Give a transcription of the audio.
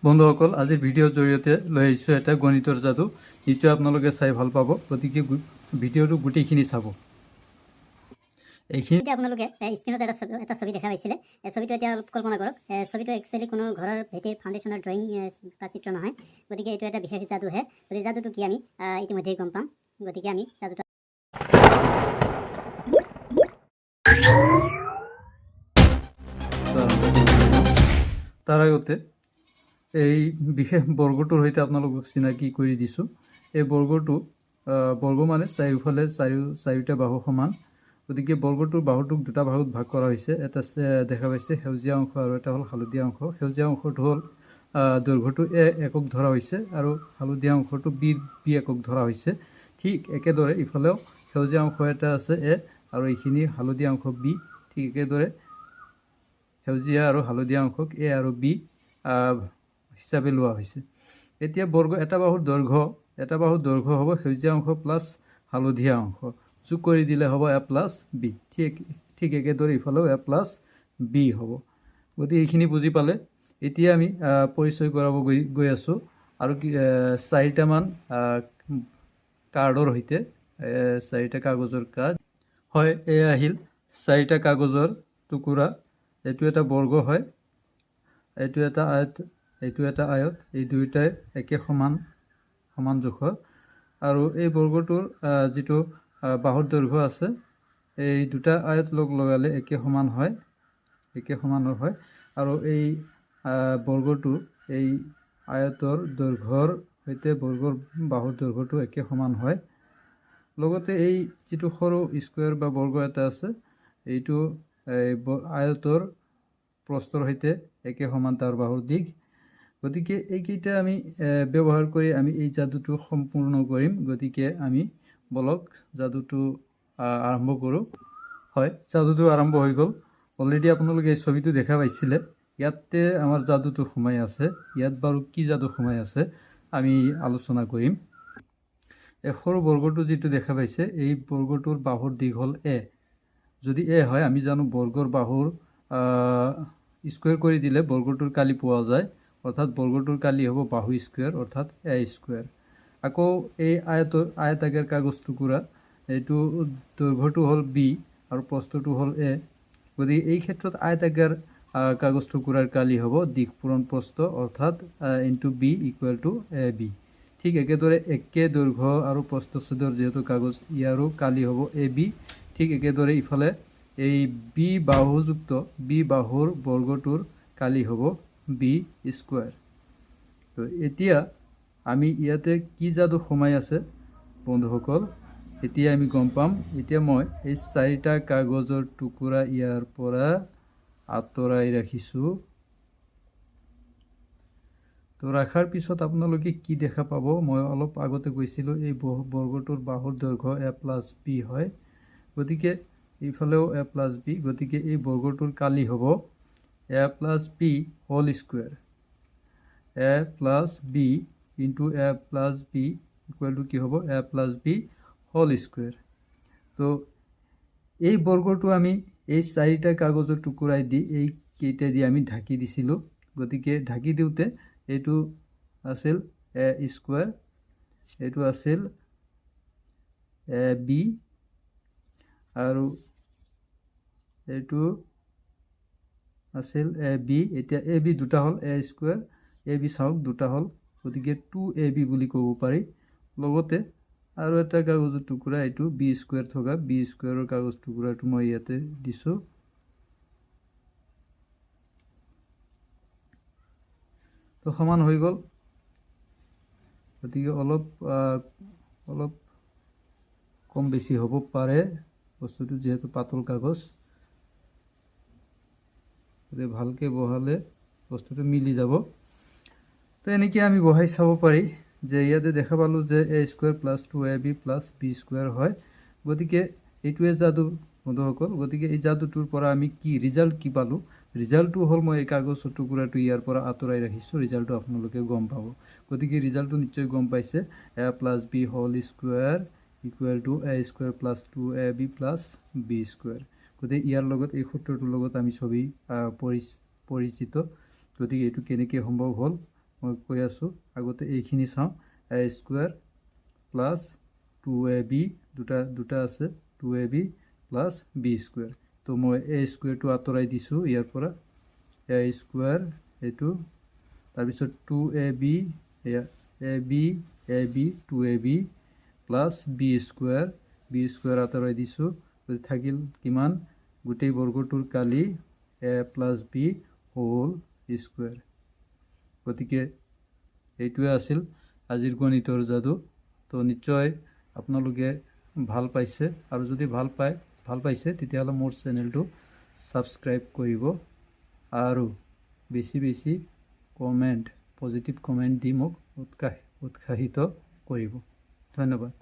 বন্ধুসকল, আজিৰ ভিডিঅ'ৰ জৰিয়তে লৈ আহিছোঁ এটা গণিতৰ যাদু। নিশ্চয় আপোনালোকে চাই ভাল পাব, গতিকে ভিডিঅ'টো গোটেইখিনি চাব। এইখিনি এতিয়া আপোনালোকে স্ক্ৰীণত এটা ছবি দেখা পাইছিলে। এই ছবিটো এতিয়া অলপ কল্পনা কৰক। ছবিটো একচুৱেলি কোনো ঘৰৰ ভেটিৰ ফাউণ্ডেশ্যনৰ ড্ৰয়িং বা চিত্ৰ নহয়। গতিকে এইটো এটা বিশেষ যাদুহে। গতিকে যাদুটো কি আমি ইতিমধ্যেই গম পাম। গতিকে আমি যাদুটো আৰম্ভ কৰিব লাগিব। তাৰ আগতে এই বিশেষ বৰ্গটোৰ সৈতে আপোনালোকক চিনাকি কৰি দিছোঁ। এই বৰ্গটো বৰ্গ মানে চাৰিওফালে চাৰিওটা বাহু সমান। গতিকে বৰ্গটোৰ বাহুটোক দুটা ভাগত ভাগ কৰা হৈছে। এটা দেখা পাইছে সেউজীয়া অংশ আৰু এটা হ'ল হালধীয়া অংশ। সেউজীয়া অংশটো হ'ল দৈৰ্ঘ্যটো এ একক ধৰা হৈছে আৰু হালধীয়া অংশটো বি একক ধৰা হৈছে। ঠিক একেদৰে ইফালেও সেউজীয়া অংশ এটা আছে এ আৰু এইখিনি হালধীয়া অংশ বি। ঠিক একেদৰে সেউজীয়া আৰু হালধীয়া অংশক এ আৰু বি হিচাপে লোৱা হৈছে। এতিয়া বৰ্গ এটা বাহুৰ দৈৰ্ঘ্য, এটা বাহুৰ দৈৰ্ঘ্য হ'ব সেউজীয়া অংশ প্লাছ হালধীয়া অংশ, যোগ কৰি দিলে হ'ব এ প্লাছ বি। ঠিক একেদৰে ইফালেও এ প্লাছ বি হ'ব। গতিকে এইখিনি বুজি পালে। এতিয়া আমি পৰিচয় কৰাব গৈ আছোঁ আৰু কি চাৰিটামান কাৰ্ডৰ সৈতে, চাৰিটা কাগজৰ কাৰ্ড হয়। এয়া আহিল চাৰিটা কাগজৰ টুকুৰা। এইটো এটা বৰ্গ হয়, এইটো এটা আয়ত, এইটো এটা আয়ত। এই দুয়োটাই একে সমান সমান জোখৰ। আৰু এই বৰ্গটোৰ যিটো বাহুৰ দৈৰ্ঘ্য আছে, এই দুটা আয়ত লগ লগালে একে সমান হয়, একে সমানৰ হয়। আৰু এই বৰ্গটো এই আয়তৰ দৈৰ্ঘ্যৰ সৈতে বৰ্গৰ বাহুৰ দৈৰ্ঘ্যটো একে সমান হয়। লগতে এই যিটো সৰু স্কুৱেৰ বা বৰ্গ এটা আছে, এইটো এই আয়তৰ প্ৰস্থৰ সৈতে একে সমান তাৰ বাহুৰ দীঘ। গতিকে এইকেইটা আমি ব্যৱহাৰ কৰি আমি এই যাদুটো সম্পূৰ্ণ কৰিম। গতিকে আমি বলক যাদুটো আৰম্ভ কৰোঁ। হয়, যাদুটো আৰম্ভ হৈ গ'ল। অলৰেডি আপোনালোকে এই ছবিটো দেখা পাইছিলে। ইয়াতে আমাৰ যাদুটো সোমাই আছে। ইয়াত বাৰু কি যাদু সোমাই আছে, আমি আলোচনা কৰিম। এই সৰু বৰ্গটো যিটো দেখা পাইছে, এই বৰ্গটোৰ বাহুৰ দীঘ হ'ল এ। যদি এ হয়, আমি জানো বৰ্গৰ বাহুৰ স্কুৱেৰ কৰি দিলে বৰ্গটোৰ কালি পোৱা যায়। অৰ্থাৎ বৰ্গটোৰ কালি হ'ব বাহু স্কুৱেৰ, অৰ্থাৎ এ স্কুৱেৰ। আকৌ এই আয়তাকাৰ কাগজ টুকুৰা, এইটো দৈৰ্ঘ্যটো হ'ল বি আৰু প্ৰস্থটো হ'ল এ। গতিকে এই ক্ষেত্ৰত আয়তাকাৰ কাগজ টুকুৰাৰ কালি হ'ব দীঘ পূৰণ প্ৰস্থ, অৰ্থাৎ into B equal to A B. ঠিক একেদৰে একে দৈৰ্ঘ্য আৰু প্ৰস্থচ্ছেদৰ যিহেতু কাগজ, ইয়াৰো কালি হ'ব এ বি। ঠিক একেদৰে ইফালে এই বি বাহুযুক্ত বি বাহুৰ বৰ্গটোৰ কালি হ'ব বি স্কুৱেৰ। তো এতিয়া আমি ইয়াতে কি যাদু সোমাই আছে বন্ধুসকল, এতিয়া আমি গম পাম। এতিয়া মই এই চাৰিটা কাগজৰ টুকুৰা ইয়াৰ পৰা আঁতৰাই ৰাখিছোঁ। তো ৰাখাৰ পিছত আপোনালোকে কি দেখা পাব? মই অলপ আগতে কৈছিলোঁ, এই বৰ্গটোৰ বাহুৰ দৈৰ্ঘ্য এ প্লাছ বি হয়। গতিকে এইফালেও এ প্লাছ বি। গতিকে এই বৰ্গটোৰ কালি হ'ব A plus B whole square. A plus B into A plus B equal to কি হ'ব? A plus B whole square. তো এই বৰ্গটো আমি এই চাৰিটা কাগজৰ টুকুৰাই দি, এইকেইটা দি আমি ঢাকি দিছিলোঁ। গতিকে ঢাকি দিওঁতে এইটো আছিল এ স্কুৱেৰ, এইটো আছিল এ বি আৰু এইটো আছিল এ বি। এতিয়া এ বি দুটা হ'ল, এ স্কুৱেৰ এ বি চাওক দুটা হ'ল, গতিকে টু এ বি বুলি ক'ব পাৰি। লগতে আৰু এটা কাগজৰ টুকুৰা, এইটো বি স্কুৱেৰ থকা বি স্কুৱেৰৰ কাগজ টুকুৰাটো মই ইয়াতে দিছোঁ। তো সমান হৈ গ'ল। গতিকে অলপ কম বেছি হ'ব পাৰে বস্তুটো, যিহেতু পাতল কাগজ। গতিকে ভালকৈ বহালে বস্তুটো মিলি যাব। তো এনেকৈ আমি বহাই চাব পাৰি যে ইয়াতে দেখা পালোঁ যে A square plus two A B plus B square হয়। গতিকে এইটোৱে যাদু বন্ধুসকল। গতিকে এই যাদুটোৰ পৰা আমি কি ৰিজাল্ট কি পালোঁ? ৰিজাল্টটো হ'ল, মই এই কাগজৰ টুকুৰাটো ইয়াৰ পৰা আঁতৰাই ৰাখিছোঁ, ৰিজাল্টটো আপোনালোকে গম পাব। গতিকে ৰিজাল্টটো নিশ্চয় গম পাইছে, A plus B whole square equal to A square plus two A B plus B square. গতিকে ইয়াৰ লগত, এই সূত্ৰটোৰ লগত আমি চবেই পৰিচিত। গতিকে এইটো কেনেকৈ সম্ভৱ হ'ল? মই কৈ আছোঁ। আগতে এইখিনি চাওঁ। A square plus two a b, দুটা দুটা আছে, two a b plus b square। তো মই এ স্কুৱেৰটো আঁতৰাই দিছোঁ ইয়াৰ পৰা। এ স্কুৱেৰ এইটো, তাৰপিছত টু এ বি, এয়া a b, a b, two a b plus b square, b square আঁতৰাই দিছোঁ। গতিকে থাকিল কিমান? গোটেই বৰ্গটোৰ কালি a plus b whole square। গতিকে এইটোৱে আছিল আজিৰ গণিতৰ যাদু। তো নিশ্চয় আপোনালোকে ভাল পাইছে আৰু যদি ভাল পাইছে, তেতিয়াহ'লে মোৰ চেনেলটো ছাবস্ক্ৰাইব কৰিব আৰু বেছি বেছি কমেণ্ট, পজিটিভ কমেণ্ট দি মোক উৎসাহিত কৰিব। ধন্যবাদ।